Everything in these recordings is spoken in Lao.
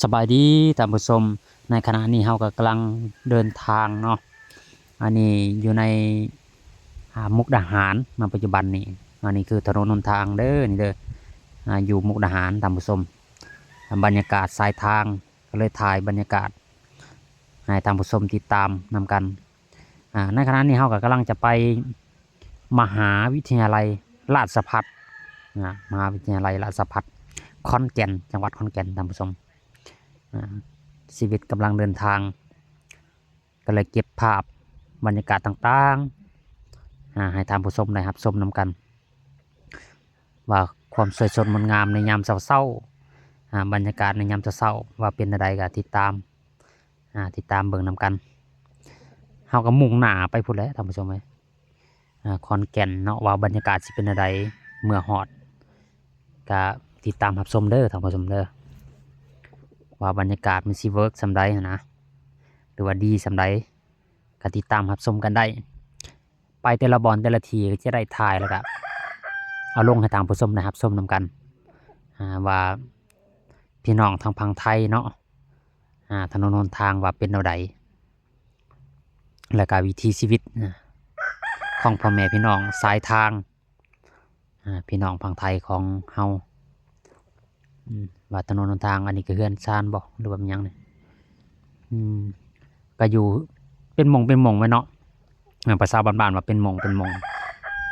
ສະບາຍດີທ່ານຜູ້ຊົມ, ໃນຂະນະນີ້ເຮົາກໍກຳລັງເດີນທາງເນາະ, ອັນນີ້ຢູ່ໃນ ອ່າ ມຸກດາຫານເນາະ ປັດຈຸບັນນີ້. ອັນນີ້ຄືຖະໜົນຫົນທາງເດີ ນີ້ເດີ ອ່າ ຢູ່ມຸກດາຫານທ່ານຜູ້ຊົມ. ບັນຍາກາດສາຍທາງ ກໍເລີຍຖ່າຍບັນຍາກາດໃຫ້ທ່ານຜູ້ຊົມຕິດຕາມນຳກັນ. ອ່າ ໃນຂະນະນີ້ເຮົາກໍກຳລັງຈະໄປມະຫາວິທະຍາໄລລາຊະພັດ ນະ ມະຫາວິທະຍາໄລລາຊະພັດ ຂອນແກ່ນ ຈັງຫວັດຂອນແກ່ນ ທ່ານຜູ້ຊົມ. ອ່າ ຊີວິດກຳລັງເດີນທາງ ກໍເລີຍເກັບພາບບັນຍາກາດຕ່າງໆ ອ່າ ໃຫ້ທ່ານຜູ້ຊົມໄດ້ຮັບຊົມນຳກັນ ວ່າຄວາມສວຍສົດງົດງາມໃນຍາມເຊົ້າໆ ອ່າ ບັນຍາກາດໃນຍາມເຊົ້າໆ ວ່າເປັນແນວໃດ ກໍຕິດຕາມ ອ່າ ຕິດຕາມເບິ່ງນຳກັນ. ເຮົາກໍມຸ່ງໜ້າໄປພຸ້ນແຫຼະທ່ານຜູ້ຊົມເອີຍ ອ່າ ຂອນແກ່ນເນາະ ວ່າບັນຍາກາດຊິເປັນແນວໃດ ເມື່ອຮອດ ກໍຕິດຕາມຮັບຊົມເດີທ່ານຜູ້ຊົມເດີ ວ່າບັນຍາກາດມັນຊິເວີກສ່ຳໃດຫັ້ນນະ ຫຼືວ່າດີສ່ຳໃດ ກໍຕິດຕາມຮັບຊົມກັນໄດ້. ໄປແຕ່ລະບ່ອນແຕ່ລະທີ່ກໍຈະໄດ້ຖ່າຍ ແລ້ວກໍເອົາລົງໃຫ້ທ່ານຜູ້ຊົມໄດ້ຮັບຊົມນຳກັນ ອ່າ ວ່າພີ່ນ້ອງທາງຝັ່ງໄທເນາະ ອ່າ ຖະໜົນຫົນທາງວ່າເປັນແນວໃດ ແລ້ວກໍວິຖີຊີວິດ ອ່າ ຂອງພໍ່ແມ່ພີ່ນ້ອງສາຍທາງ ອ່າ ພີ່ນ້ອງຝັ່ງໄທຂອງເຮົາ ອືມ ວ່າຖະໜົນຫົນທາງ ອັນນີ້ກໍເຮືອນຊານບໍ ຫຼືວ່າຫຍັງນີ້ ອືມ ກໍຢູ່ເປັນໝ່ອງເປັນໝ່ອງໄວ້ເນາະ ອ່າ ພາສາບ້ານໆວ່າເປັນໝ່ອງເປັນໝ່ອງ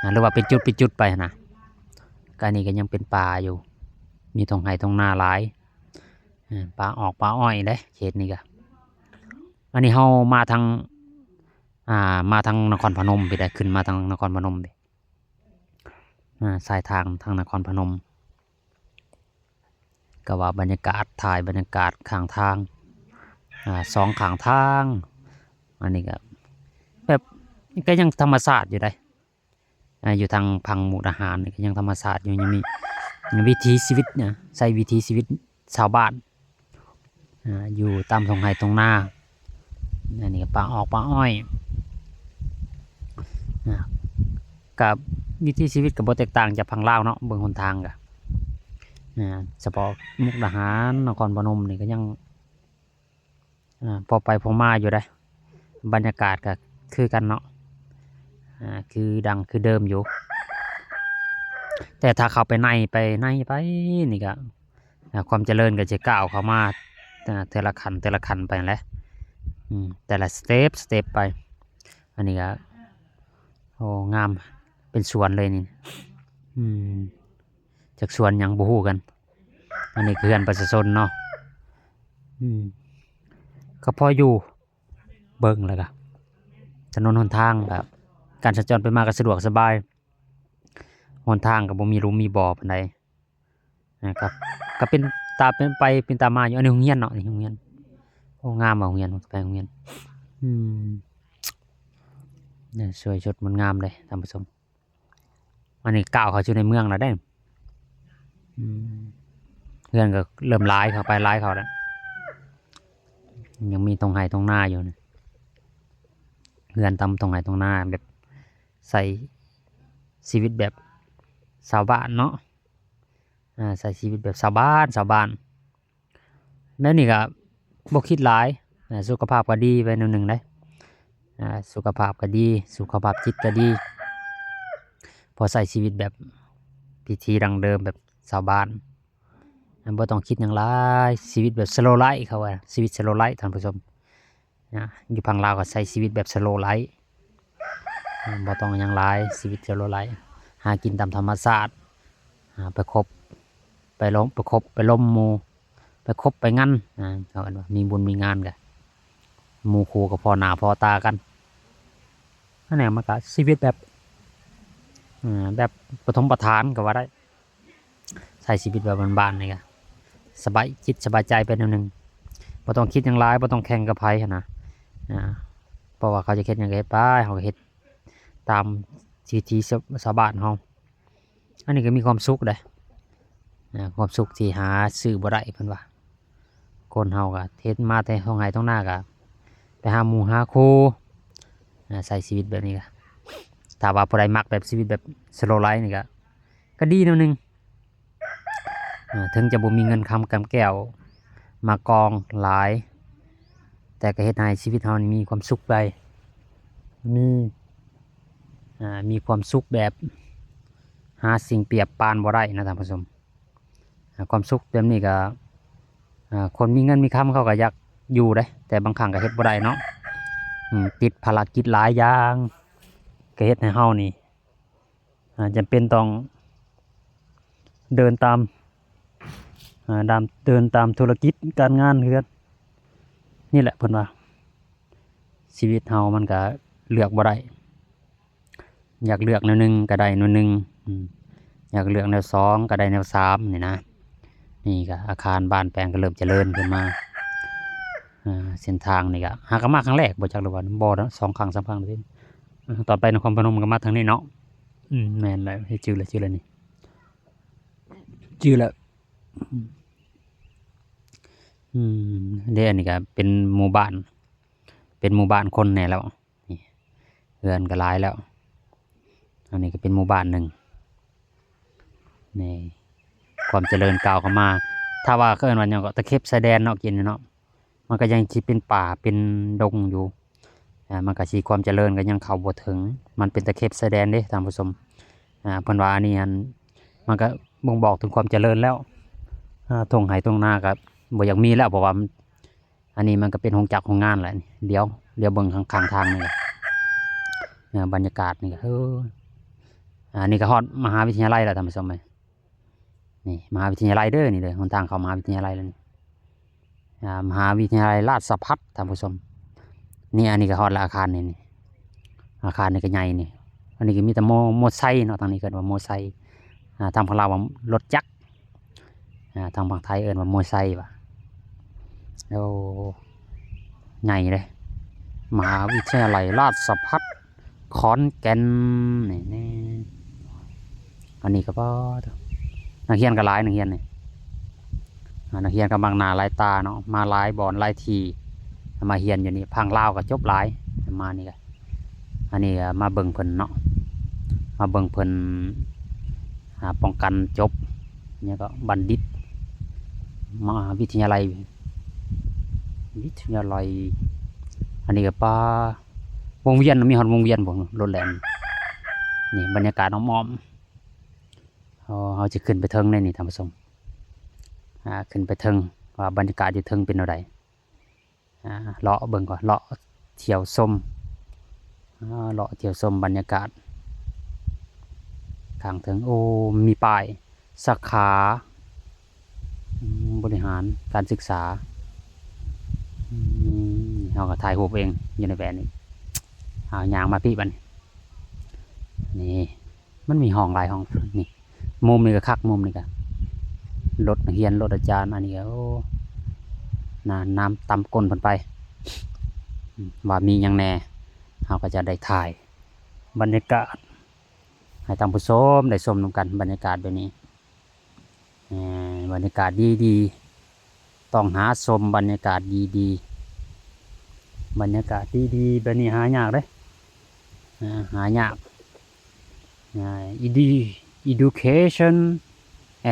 ອ່າ ຫຼືວ່າເປັນຈຸດເປັນຈຸດໄປຫັ້ນນະ. ກໍອັນນີ້ກໍຍັງເປັນປ່າຢູ່ ມີທົ່ງໄຮ່ທົ່ງນາຫຼາຍ ອ່າ ປ່າອອກປ່າອ້ອຍເດ້ເຂດນີ້ກໍ. ອັນນີ້ເຮົາມາທາງ ອ່າ ມາທາງນະຄອນພະນົມພີ້ໄດ໋ ຂຶ້ນມາທາງນະຄອນພະນົມພີ້ ອ່າ ສາຍທາງທາງນະຄອນພະນົມ ກໍວ່າບັນຍາກາດ ຖ່າຍບັນຍາກາດຂ້າງທາງ ອ່າ ສອງຂ້າງທາງ. ອັນນີ້ກໍແບບ ກໍຍັງທຳມະຊາດຢູ່ໄດ໋ ອ່າ ຢູ່ທາງຝັ່ງມຸກດາຫານນີ້ກໍຍັງທຳມະຊາດຢູ່ ຍັງມີວິຖີຊີວິດນະ ໃຊ້ວິຖີຊີວິດຊາວບ້ານ ອ່າ ຢູ່ຕາມທົ່ງໄຮ່ທົ່ງນາ. ອັນນີ້ກໍປ່າອອກປ່າອ້ອຍ ອ່າ ກັບວິຖີຊີວິດກໍບໍ່ແຕກຕ່າງຈາກຝັ່ງລາວເນາະ ເບິ່ງຫົນທາງກໍ ອ່າ ສະເພາະມຸກດາຫານ ນະຄອນພະນົມນີ້ກໍຍັງ ອ່າ ພໍໄປພໍມາຢູ່ເດ້ ບັນຍາກາດກໍຄືກັນເນາະ ອ່າ ຄືດັ່ງຄືເດີມຢູ່ ແຕ່ຖ້າເຂົ້າໄປໃນ ໄປໃນໄປນີ້ກໍ ອ່າ ຄວາມຈະເລີນກໍຈະກ້າວເຂົ້າມາ ອ່າ ເທື່ອລະຂັ້ນ ເທື່ອລະຂັ້ນໄປຫັ້ນແຫຼະ ອືມ ແຕ່ລະສະເຕັບ ສະເຕັບໄປ. ອັນນີ້ກໍ ໂອ້ ງາມ ເປັນສວນເລີຍນີ້ ອືມ ຈັກສວນຫຍັງບໍ່ຮູ້ກັນ. ອັນນີ້ເຮືອນປະຊາຊົນເນາະ ອືມ ກໍພໍຢູ່ ເບິ່ງແລ້ວກໍ ຖະໜົນຫົນທາງກໍ ການສັນຈອນໄປມາກໍສະດວກສະບາຍ ຫົນທາງກໍບໍ່ມີຫຼຸມມີບໍ່ປານໃດ ນະຄັບ ກໍເປັນຕາເປັນໄປເປັນຕາມາຢູ່. ອັນນີ້ໂຮງຮຽນເນາະ ນີ້ໂຮງຮຽນ ໂອ້ ງາມວ່າໂຮງຮຽນ ໄປໂຮງຮຽນ ອືມ ນີ້ສວຍສົດງົດງາມເດ້ທ່ານຜູ້ຊົມ. ອັນນີ້ກ້າວເຂົ້າສູ່ໃນເມືອງແລ້ວເດ້ ອືມ ເຮືອນກໍເລີ່ມຫຼາຍເຂົ້າໄປ ຫຼາຍເຂົ້າແລ້ວ ຍັງມີທົ່ງໄຮ່ທົ່ງນາຢູ່ນີ້ ເຮືອນຕາມທົ່ງໄຮ່ທົ່ງນາ ແບບໃຊ້ຊີວິດແບບຊາວບ້ານເນາະ ອ່າ ໃຊ້ຊີວິດແບບຊາວບ້ານ ຊາວບ້ານ. ແນວນີ້ກໍບໍ່ຄິດຫຼາຍ ອ່າ ສຸຂະພາບກໍດີໄປແນວໜຶ່ງເດ້ ອ່າ ສຸຂະພາບກໍດີ ສຸຂະພາບຈິດກໍດີ ພໍໃຊ້ຊີວິດແບບພິຖີດັ້ງເດີມແບບຊາວບ້ານ ບໍ່ຕ້ອງຄິດຫຍັງຫຼາຍ ຊີວິດແບບ slow life ເຂົາວ່າ ຊີວິດ slow life ທ່ານຜູ້ຊົມ. ນະ ຢູ່ຝັ່ງລາວກໍໃຊ້ຊີວິດແບບ slow life ອາ ບໍ່ຕ້ອງຫຍັງຫຼາຍ ຊີວິດ slow life ຫາກິນຕາມທຳມະຊາດ ອາ ໄປຄົບໄປລົມ ໄປຄົບໄປລົມໝູ່ ໄປຄົບໄປງັນ ອາ ເຂົາເອີ້ນວ່າມີບຸນມີງານກະໝູ່ຄູ່ກໍພໍໜ້າພໍຕາກັນ. ອັນນີ້ມັນກະຊີວິດແບບ ອາ ແບບປະຖົມປະຖານກໍວ່າໄດ້. ໃຊ້ຊີວິດແບບບ້ານໆນີ້ກະສະບາຍຈິດສະບາຍໃຈໄປແນວໜຶ່ງ ບໍ່ຕ້ອງຄິດຫຍັງຫຼາຍ ບໍ່ຕ້ອງແຂ່ງກັບໃຜຫັ້ນນະ ອາ ເພາະວ່າເຂົາຈະເຮັດຫຍັງກະເຮັດໄປ ເຮົາກະເຮັດຕາມວິຖີຊາວ ຊາວບ້ານເຮົາ. ອັນນີ້ກະມີຄວາມສຸກເດ້ ອາ ຄວາມສຸກທີ່ຫາຊື້ບໍ່ໄດ້ເພິ່ນວ່າ. ຄົນເຮົາກະເຮັດມາແຕ່ທົ່ງໄຮ່ທົ່ງນາ ກະໄປຫາໝູ່ຫາຄູ່ ອາ ໃຊ້ຊີວິດແບບນີ້ກະ ຖ້າວ່າຜູ້ໃດມັກແບບຊີວິດແບບ slow life ນີ້ກະ ກະດີແນວໜຶ່ງ ອາ ເຖິງຈະບໍ່ມີເງິນຄຳກຳແກ້ວ ມາກອງຫຼາຍ ແຕ່ກໍເຮັດໃຫ້ຊີວິດເຮົານີ້ມີຄວາມສຸກໄດ້ ມີ ອ່າ ມີຄວາມສຸກແບບຫາສິ່ງປຽບປານບໍ່ໄດ້ນະທ່ານຜູ້ຊົມ. ອ່າ ຄວາມສຸກແບບນີ້ກໍ ອ່າ ຄົນມີເງິນມີຄຳເຂົາກໍຢາກຢູ່ເດ້ ແຕ່ບາງຄັ້ງກໍເຮັດບໍ່ໄດ້ເນາະ. ອືມ ຕິດພາລະກິດຫຼາຍຢ່າງ ກໍເຮັດໃຫ້ເຮົານີ້ ອ່າ ຈຳເປັນຕ້ອງເດີນຕາມ ອ່າ ດາມ ເດີນຕາມທຸລະກິດການງານເຮືອນ. ນີ້ແຫຼະເພິ່ນວ່າ ຊີວິດເຮົາມັນກໍເລືອກບໍ່ໄດ້ ຢາກເລືອກແນວໜຶ່ງກໍໄດ້ແນວໜຶ່ງ ອືມ ຢາກເລືອກແນວສອງກໍໄດ້ແນວສາມນີ້ນະ. ນີ້ກໍອາຄານບ້ານແປງກໍເລີ່ມຈະເລີນຂຶ້ນມາ. ອ່າ ເສັ້ນທາງນີ້ກໍຫາກໍມາຄັ້ງແລກບໍ່ຈັກ ຫຼືວ່າບໍ່ເນາະ ສອງຄັ້ງສາມຄັ້ງ. ອ່າ ຕອນໄປນະຄອນພະນົມກໍມາທາງນີ້ເນາະ. ອືມ ແມ່ນແລ້ວ ເຮັດຈື່ແລ້ວ ຈື່ແລ້ວນີ້ ຈື່ແລ້ວ. ອືມ ເດ້ ອັນນີ້ກໍເປັນໝູ່ບ້ານ ເປັນໝູ່ບ້ານຄົນແດ່ແລ້ວ. ນີ້ເຮືອນກໍຫຼາຍແລ້ວ ອັນນີ້ກໍເປັນໝູ່ບ້ານໜຶ່ງ. ນີ້ຄວາມຈະເລີນກ້າວເຂົ້າມາ ຖ້າວ່າເຂົາເອີ້ນວ່າຫຍັງກໍ ຕະເຂັບຊາຍແດນເນາະ ກິນເນາະ ມັນກໍຍັງຊິເປັນປ່າເປັນດົງຢູ່. ອ່າ ມັນກໍຊິ ຄວາມຈະເລີນກໍຍັງເຂົ້າບໍ່ເຖິງ ມັນເປັນຕະເຂັບຊາຍແດນເດ້ທ່ານຜູ້ຊົມ. ອ່າ ເພິ່ນວ່າອັນນີ້ຫັ້ນ ມັນກໍບົ່ງບອກເຖິງຄວາມຈະເລີນແລ້ວ. ອ່າ ທົ່ງໄຮ່ທົ່ງນາກໍບໍ່ຢາກມີແລ້ວ ເພາະວ່າ ອັນນີ້ມັນກໍເປັນໂຮງຈັກໂຮງງານແຫຼະ. ດຽວ ດຽວເບິ່ງຂ້າງ ຂ້າງທາງນີ້ ເອີ ບັນຍາກາດນີ້ ເອີ ອັນນີ້ກໍຮອດມະຫາວິທະຍາໄລແລ້ວທ່ານຜູ້ຊົມເອີຍ. ນີ້ມະຫາວິທະຍາໄລເດີ ນີ້ເດີ ຫົນທາງເຂົ້າມະຫາວິທະຍາໄລແລ້ວນີ້ ອ່າ ມະຫາວິທະຍາໄລລາຊະພັດທ່ານຜູ້ຊົມ. ນີ້ ອັນນີ້ກໍຮອດລະ ອາຄານນີ້ ນີ້ ອາຄານນີ້ກໍໃຫຍ່ນີ້. ອັນນີ້ກໍມີແຕ່ມໍ ມໍໄຊເນາະ ທາງນີ້ເອີ້ນວ່າມໍໄຊ ອ່າ ທາງຝັ່ງລາວວ່າລົດຈັກ ອ່າ ທາງຝັ່ງໄທເອີ້ນວ່າມໍໄຊວ່າ. ໂອ້ ໃຫຍ່ເດ້ ມະຫາວິທະຍາໄລລາຊະພັດ ຂອນແກ່ນ ນີ້ ນີ້ ອັນນີ້ກໍ ປາດໂທ້ ນັກຮຽນກໍຫຼາຍ ນັກຮຽນນີ້ ອ່າ ນັກຮຽນກໍບັງໜ້າຫຼາຍຕາເນາະ ມາຫຼາຍບ່ອນຫຼາຍທີ່ ມາຮຽນຢູ່ນີ້. ຝັ່ງລາວກໍຈົບຫຼາຍ ມານີ້ກໍ ອັນນີ້ກໍມາເບິ່ງເພິ່ນເນາະ ມາເບິ່ງເພິ່ນ ອ່າ ປ້ອງກັນຈົບ ຫຍັງກໍ ບັນດິດ ມະຫາວິທະຍາໄລ ວິທະຍາໄລ. ອັນນີ້ກໍ ປາ ວົງວຽນ ມີຮອດວົງວຽນບໍ່ ລົດແລ່ນ. ນີ້ບັນຍາກາດອ້ອມໆ ເຮົາ ເຮົາຈະຂຶ້ນໄປເທິງໄດ໋ນີ້ທ່ານຜູ້ຊົມ ອ່າ ຂຶ້ນໄປເທິງວ່າບັນຍາກາດຢູ່ເທິງເປັນແນວໃດ. ອ່າ ເລາະເບິ່ງກ່ອນ ເລາະທ່ຽວຊົມ ອ່າ ເລາະທ່ຽວຊົມບັນຍາກາດຂ້າງເທິງ. ໂອ້ ມີປ້າຍສາຂາ ອືມ ບໍລິຫານການສຶກສາ. ອືມ ເຮົາກໍຖ່າຍຮູບເອງຢູ່ໃນແວ່ນນີ້. ເອົາ ຍ່າງມາພີ້ບັດນີ້ ນີ້ ມັນມີຫ້ອງຫຼາຍຫ້ອງ ນີ້ ມຸມນີ້ກໍຄັກ ມຸມນີ້ກໍ ລົດນັກຮຽນ ລົດອາຈານ. ອັນນີ້ກໍ ໂອ້ ນາ ນ້ຳຕຳກົ້ນເພິ່ນໄປ ອືມ ວ່າມີຫຍັງແດ່ ເຮົາກໍຈະໄດ້ຖ່າຍບັນຍາກາດໃຫ້ທ່ານຜູ້ຊົມໄດ້ຊົມນຳກັນ ບັນຍາກາດແບບນີ້. ເອີ ບັນຍາກາດດີໆ ຕ້ອງຫາຊົມບັນຍາກາດດີໆ ບັນຍາກາດດີໆ ແບບນີ້ຫາຍາກເດ້ ອ່າ ຫາຍາກ. ອ່າ Edu- Education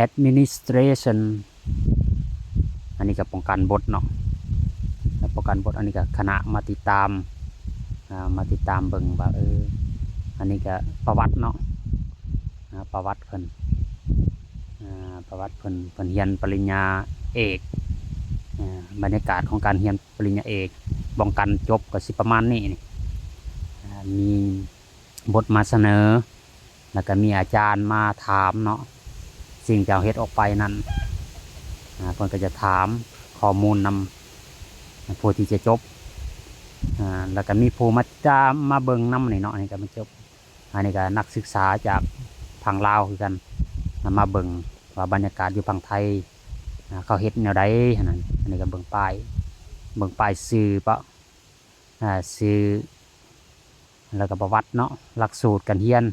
Administration ອັນນີ້ກໍປ້ອງກັນບົດເນາະ ປ້ອງກັນບົດ. ອັນນີ້ກໍຄະນະມາຕິດຕາມ ອ່າ ມາຕິດຕາມເບິ່ງວ່າ ເອີ ອັນນີ້ກໍປະຫວັດເນາະ ອ່າ ປະຫວັດເພິ່ນ ອ່າ ປະຫວັດເພິ່ນ ເພິ່ນຮຽນປະລິນຍາເອກ ອ່າ ບັນຍາກາດຂອງການຮຽນປະລິນຍາເອກ ປ້ອງກັນຈົບກໍຊິປະມານນີ້ ນີ້ ອ່າ ມີບົດມາສະເໜີ ແລ້ວກໍມີອາຈານມາຖາມເນາະ ສິ່ງທີ່ເຮົາເຮັດອອກໄປນັ້ນ ອ່າ ເພິ່ນກໍຈະຖາມຂໍ້ມູນນຳຜູ້ທີ່ຈະຈົບ ອ່າ ແລ້ວກໍມີຜູ້ມາຕິດຕາມ ມາເບິ່ງນຳນີ້ເນາະ ອັນນີ້ກໍມາຈົບ. ອັນນີ້ກໍນັກສຶກສາຈາກຝັ່ງລາວຄືກັນ ມາເບິ່ງວ່າບັນຍາກາດຢູ່ຝັ່ງໄທ ອ່າ ເຂົາເຮັດແນວໃດຫັ້ນນະ. ອັນນີ້ກໍເບິ່ງປ້າຍ ເບິ່ງປ້າຍຊື່ປະ ອ່າ ຊື່ ແລ້ວກໍປະຫວັດເນາະ ຫຼັກສູດການຮຽນ